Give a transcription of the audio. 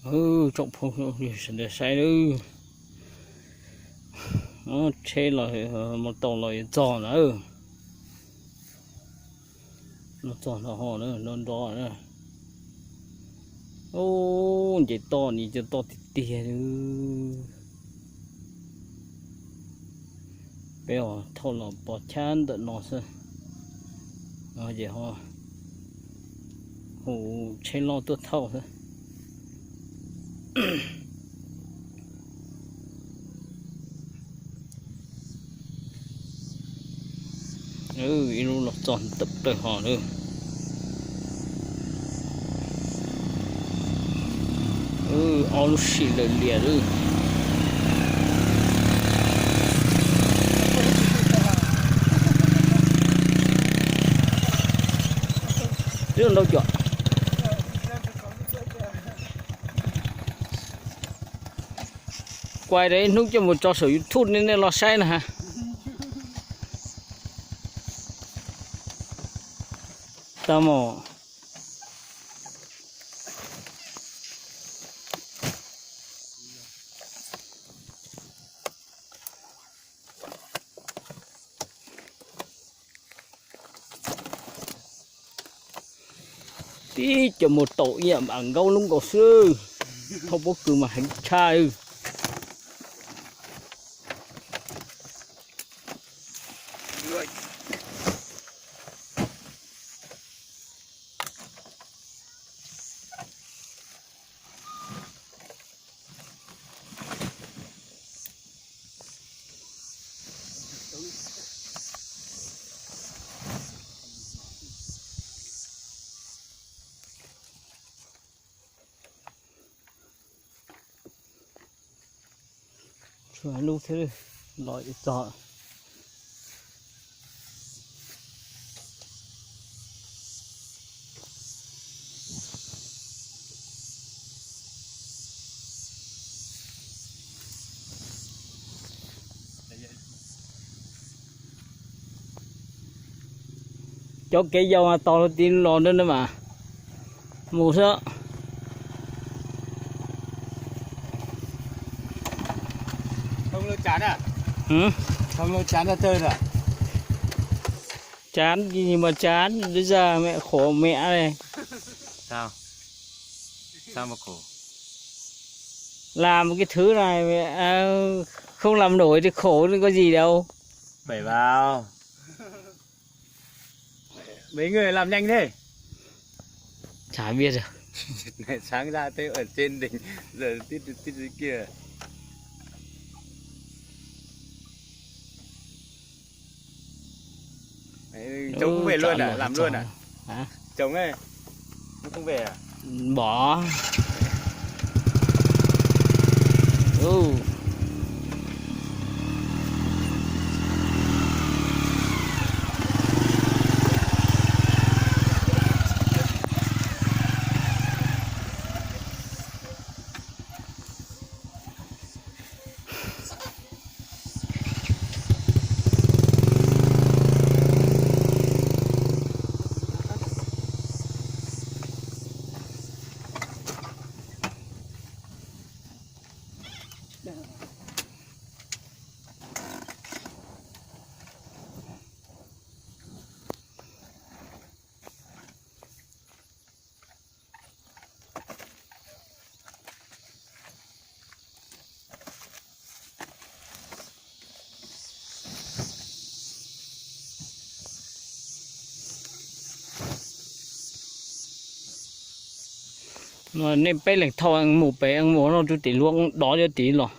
Ub, tsoom phooj ywg sawv daws saib nawb, tsheb los, mus tau los yuav txog na. Los txog nrov nrov na. Ub, nce toj ni cov toj tiag tiag. Peb thauj los pov chab ntawm no xwb, ces ho hu tsheb loj tuaj thauj xwb. Ib lub los txog ntawm plaws ho lawm. Ob lub sim lawm lias lawm. Twb ntau cuam. Kuais rau ib hnub coj mus tso saum YouTube nej, nej los saib na ha. Tau mus. Tib co mus tau ib yam npaum nkaus lub nkaus xwb. Thauj pob kws mas heev tshaj. Tshuav lub thiab los txog. Cov kev yau mas tos tiv los ntawd mas mus xwb. Chán, chán cái gì mà chán, bây giờ mẹ khổ mẹ đây. Sao? Sao mà khổ? Làm cái thứ này mẹ, à, không làm nổi thì khổ chứ có gì đâu. Đẩy vào. Mấy người làm nhanh thế. Chả biết rồi. Sáng ra thấy ở trên đỉnh, giờ tít tít dưới kia. Đấy, trống cũng về luôn à, làm luôn à? Hả? Trống ấy, nó không về à? Bỏ. Ừ. Nej peb leeg thauj mus pem mus no rau tim luag dov cov tid los.